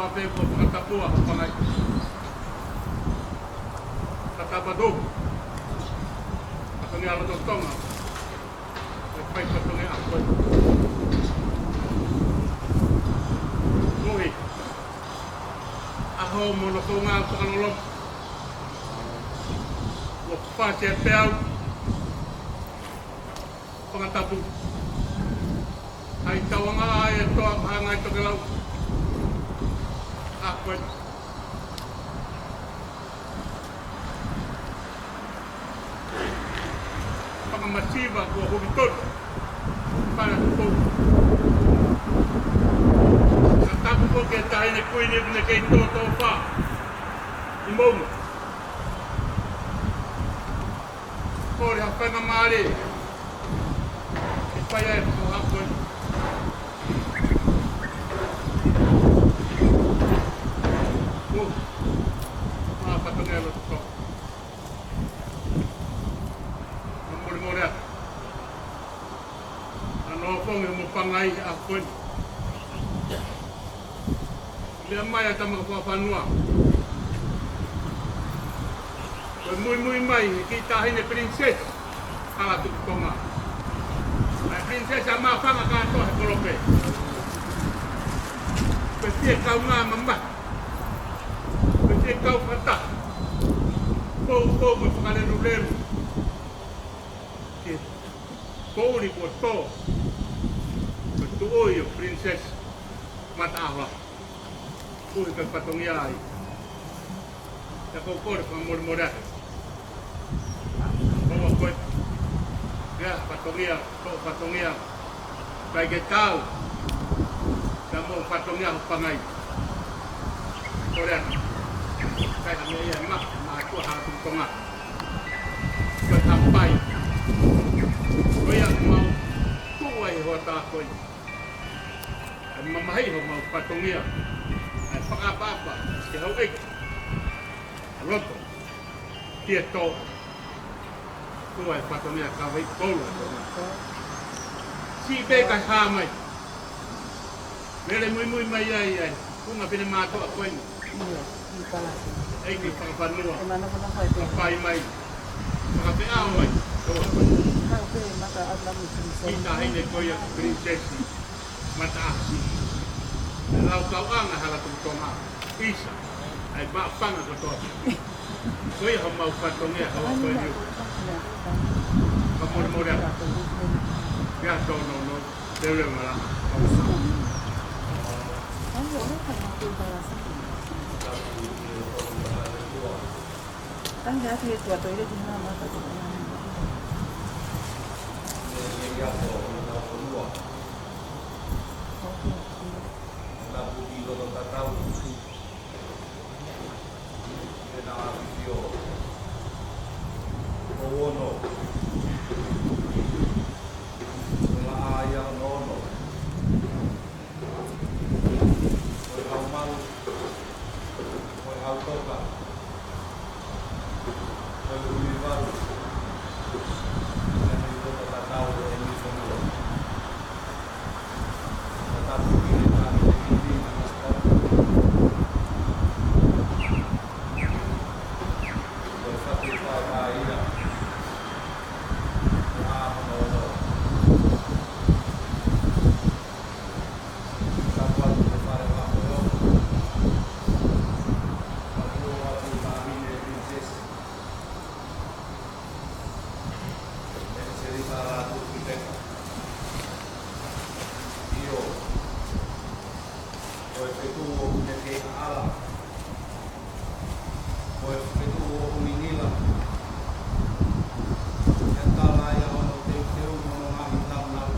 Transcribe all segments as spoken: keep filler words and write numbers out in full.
Pea kuo fakatapua ʻa Pangai. Ka tapa tō. Fatongia loto Tonga. ʻE fai fatongia ʻa koe. Mohi. ʻAho mo hono founga fakaloloma. Kuo fasi e peau. Fakatapu. ʻAi tauanga ʻa e toa Pangai Tokelau. ʻA koe. Fakamasiva kuo huli tonu. Pala tupo. Fakatapu ko e taʻahine kuini ʻoku ne kei tōtōfā. ʻI Moʻunga. Kole ha faingamālie ke fai ai e fakahoko ni. ʻO, ʻa fatongia loto Tonga. Fakamolemole atu. ʻA hono ʻofongi mo Pangai ʻa koe. Lea mai ʻa e tama ko Fakafanua. Ko e muimui mai he kiʻi taʻahine princess. Kalatuku Tonga. ʻA e princess ʻa māfana kātoa he kolope. Ko e fie kau ngā mamahi. Ko e fie kau fata. Pou pou mo fakalelulelu. Ke poʻuli kuo tō. Ko e tuʻu ʻo e princess. Mataʻaho. Kuo hiki fatongia ai. Te u kole fakamolemole atu. Ko ua koe. Ia, fatongia, ko fatongia. Kai ke tau. Ka mo fatongia ho Pangai. Kole atu. Kai ha meʻa ia ma, ma tua ha tu Tonga. Ko e tapai. Ko ia mau. Kuo ai hoa tā koe. ʻE mamahi homau fatongia. ʻE fakaʻapaʻapa. Ke hau eki. ʻA loto. Kia tō. Kuo ai fatongia ka vai koula. Siʻi pē ka hā mai. Mele muimui mai ai ai. Kunga pene mātoa koe ni. ʻEiki Fakafanua. Ka pai mai. Fakapeau ai. Tō. Kiʻi taʻahine ko ia princess. Mataʻaho. ʻE lau kau anga hala tuku Tonga. ʻIsa. ʻAi maʻapanga kotoa. Ko ia homau fatongia, hawa koe liu. Fakamolemole atu. Ia tō no no. Te ule mala. Tangi atu e tua toile ki nā mata. Tapu ki loto tatau. Pena ʻafifio. Ko ono. Ko e laʻā ia hono ono. Ko e haumau. Ko e hautoka. Ko e ʻumivalu. Pena ʻi loto tatau ʻo e mifo nua. Mele selika la tuku peka. ʻIo. Ko e fetuʻu ʻoku ne kei ʻaʻala. Ko e fetuʻu ʻoku ngingila. He tala ia hono teuteu mo hono ngaahi taunau.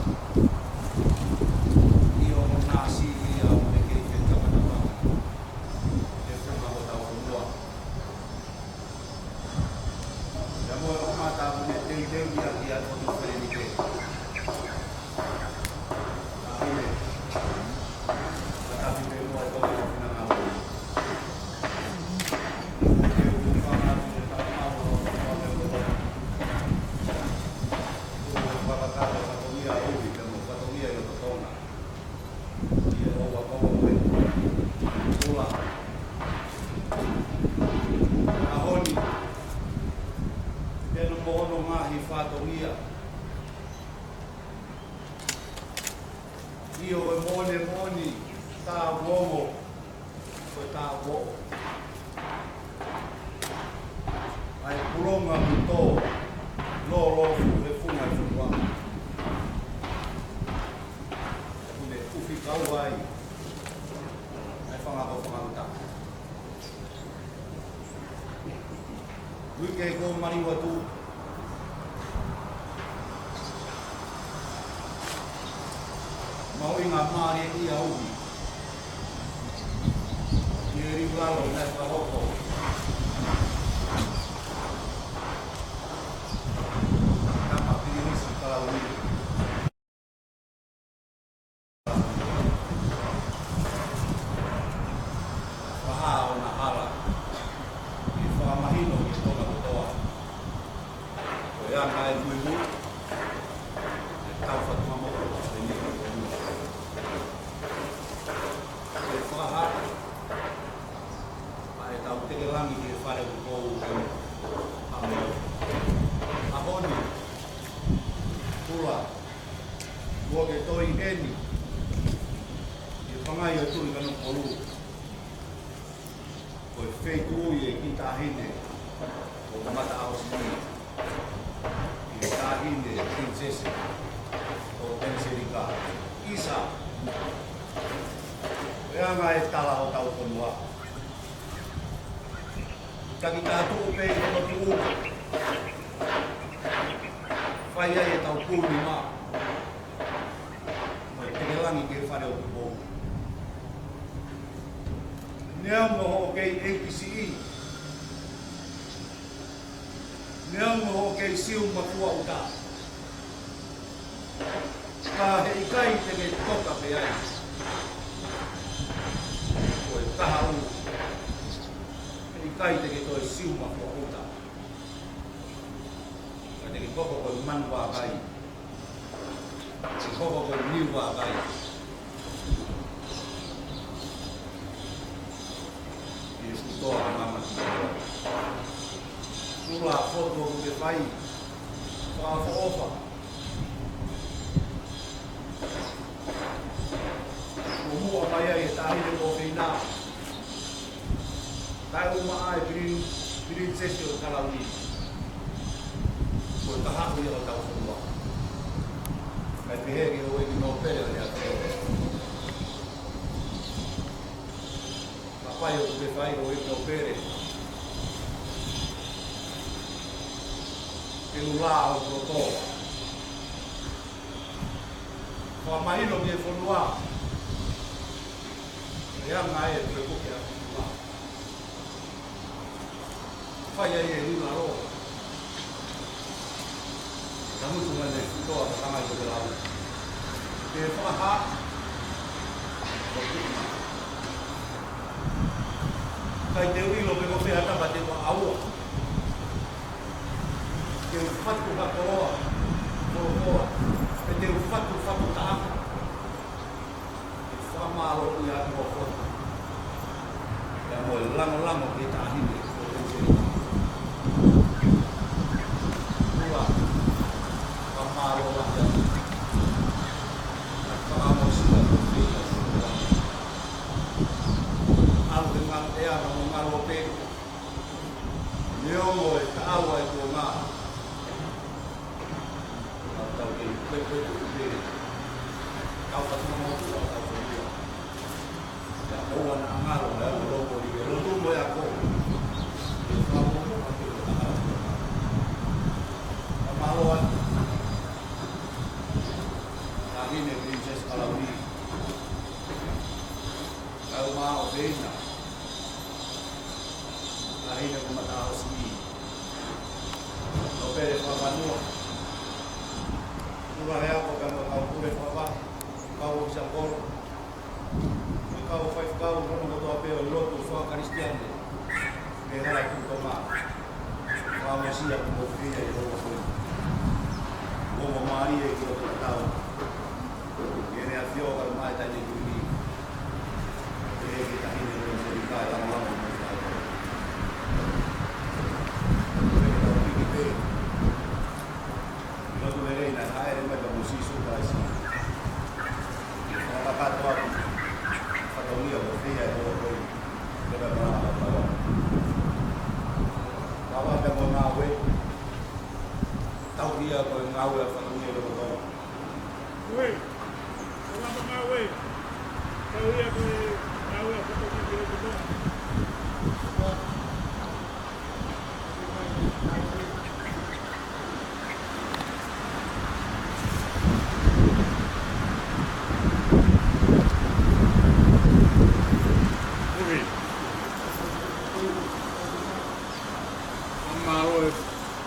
ʻIo mo nā siʻi ia ʻoku ne kei fetapatapa. He fuma ko tau fonua. Ia mo e ʻoku mata ʻoku ne teuteu ia ki ʻa Totu Felenike. Ka ʻi he. Ka tafi pē mo e toka ʻo finangalo. Ke u fanga atu e takamau ʻo fanga atu e toka. Ko e fakatau e fatongia ʻuli, pea mo e fatongia ʻi loto Tonga. ʻI he ʻoua ko e. Kula Hono moʻono ngaahi fatongia. ʻIo, ko e moʻoni, moʻoni, tā momo, ko e tā moʻo. ʻA e pulonga mito, lolo fu he funga e funga. Kune kufi kau ai, ʻa e fanga ko fanga uta. Uike ko mali watu. Mau inga mali ia uhi. Ia ri lalo na ka hoko. Kama pilinisi kalauni. Faha ona hala. Ke fakamahino ki he Tonga kotoa. Ko e anga e muimui. Ke tau fatu mamo. Ke faha. ʻA e tau teke langi ki he fale ʻoku pou. ʻAho ni. Kula. Kuo ke toi heni. Ke pangai atu i Kanokupolu. Ko e feituʻu ia ki he taʻahine ʻo Kamataʻahosi. Ki he taʻahine Princess ʻo Peniselika. ʻIsa. Ko e anga e tala ʻo tau fonua. Taki tātuʻu pē i hono tuʻu. Fai ai e tau pūnima. Mo e teke langi ki he fale ʻoku pou. Neongo hoʻo kei ʻeikisiʻi. Neongo hoʻo kei siu mafua uta. Ka heʻikai te ke toka pē ai. Ko e kahaʻu. Heʻikai te ke toe siu mafua uta. Ka te ke koko ko e manu vakai. Te ke koko ko e niu vakai. Ke kutoa mama ki te. Kula fotu ʻoku ke fai. Fakaʻofoʻofa. Ko muʻa mai ai e taʻahine ko Fina. Tae uma ai Prin-, Princess ʻo Kalauni. Ko e kahaʻu ia ʻo tau fonua. Kai pehē ke ʻoe ki nōpele ʻo ia. Kapai ʻoku ke fai ʻoe ki nōpele. Ke lula ʻo koto. Fakamahino ki he fonua. E anga e pule kuke a fonua. Fai ai e lula lo. Tamutu mai nei kutoa ka tanga i ko te lau. Ke faha. Kai te u ʻilo pe ko fē ha tapa te u ʻaua. Te u fatu ha koloa, koloa, pe te u fatu, fatu taʻanga. Ke fakamālō ia ʻi hoʻo fotu. Ia mo e langolango ki he taʻahine, ko e tensei. Kula, fakamālō lahi atu. Ka fakamosi atu ki he taʻahine. ʻAlu ke ngalo ʻea, ngalo pē. Neongo e kaʻaua e kuonga. Tau tau kei pepe tu pē. Tau ka tuma mo tu tau tau kei ia. Ia ʻoua naʻa ngalo e au loko i ke lotu mo e ako. Ia ka mo mo ka te ka ka. Ka mālō atu. Taʻahine Princess Kalauni. Kau mā ʻo Peina. Taʻahine ko Mataʻahosi. Nōpele fakafanua. Kula he ako ka no kau pule fakafa. Kau ʻōfisa kolo. Mo e kau faifekau, hono kotoa pē ʻo e lotu fakakalisitiane. Ke hala ku toma. Fakamosi atu mo fia i loto koe. Mo mo mālie ki loto tau. Ke ne afio ka mai tani tuni. Ke ke taʻahine ko se rika e lama lama mo fai. Ke tau piki pē. Tauhi ia ko e ngāue ʻa e fatongia ʻi loto Tonga. Ue, ko e ngaahi ngāue. Tauhi ia ko e ngāue ʻa e fatongia ʻi loto Tonga. Ue. Mālō e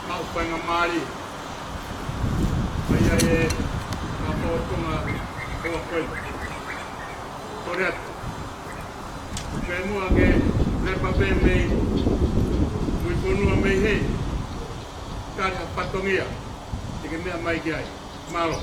maʻu faingamālie. Mai ai e maʻu Tonga ko koe. Kole atu. Ke muʻa ke lepa pē mei mui fonua mei he kari ha fatongia. Te ke meʻa mai ki ai. Mālō.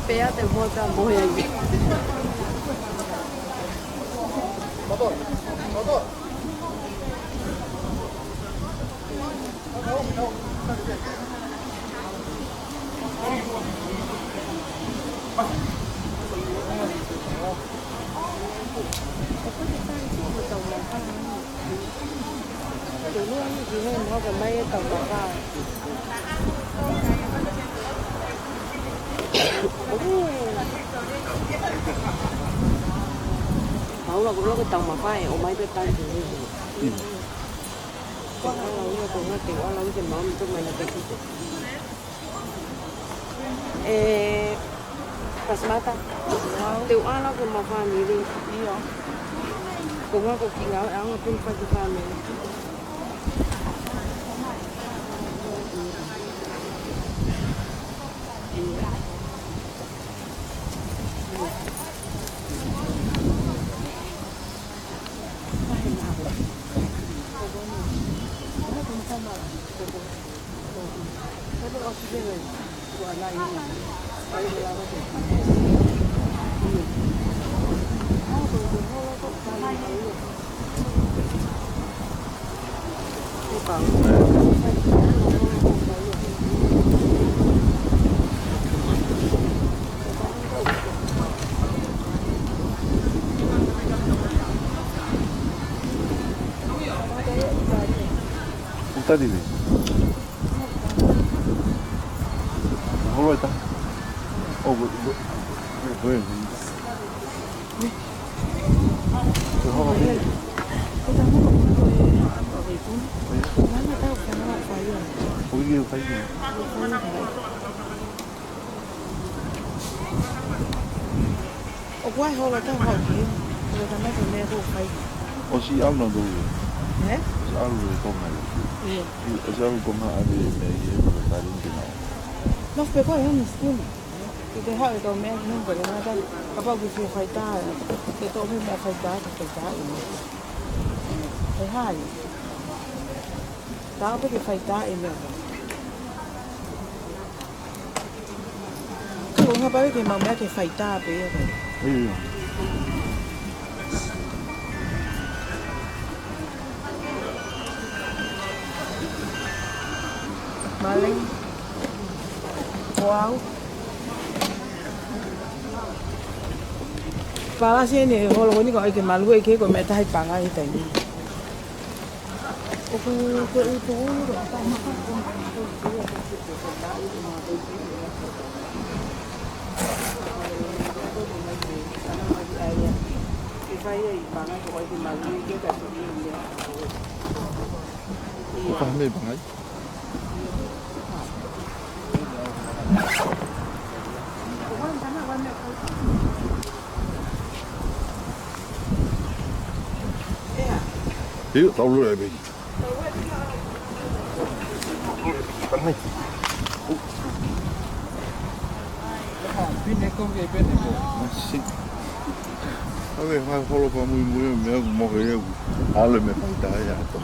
Pea te mota mohe ai. Paula, ko loko tau mafai, ʻomai pē tangi. Ko ala ia, ko ngā te ala ia, te mau mito mai na te kite. E, Pasimata. Te u ala ko ma family. ʻIo. Ko ngā ko ki ngā, anga pun fai ki family. Tadi ni. Holo ita. Oh, gue, gue, gue, gue. Holo ita. Ui, ui, ui. ʻO kuai holo ta hau ki, ko e tama ko mea ko fai. ʻOsi ʻalu na tolu. Ē? ʻOsi ʻalu e konga. ʻIo. ʻOsi ʻalu konga ʻalu e mea ʻi he ko e tari ki nau. Nofo pē koe he ni sikuli. Ke te haʻu e kau mea ki heni ko e ngata, kapau ke fie faitā, ke tō pē mo faitā, ke faitā ʻi mea. He hai. Tau pē ke faitā ʻi mea. Ko ngā pau ke mau mea ke faitā pē ia. ʻIo. Male. Ko au. Palasi eni holo ko eni ko ai ke malu e ke ko mea tahi pangai taimi. ʻOku ko e utu ʻulu, ka maka ko maka ko e utu ʻulu. Ke fai ai pangai ko ai ke malu e ke ka tuʻi ia. Ko e hā e meʻa pangai? ʻIo, tau lue ai pē. Pine ko ke pine ko. Masi. Ave ha holo pa mui mui mea mo he eu. Ale me faitā ia to.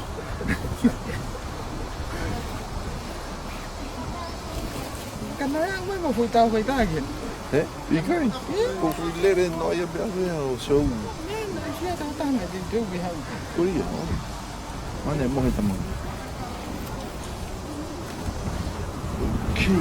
Ka naʻe ʻalu mai mo faitā, faitā ke. Ē? ʻIkai. Ko fui lele no ia pea vea o sou. Nē, nē, fia tau tana te teu ki hau. Ko ia, ʻo. Mane mo he tama. Ki.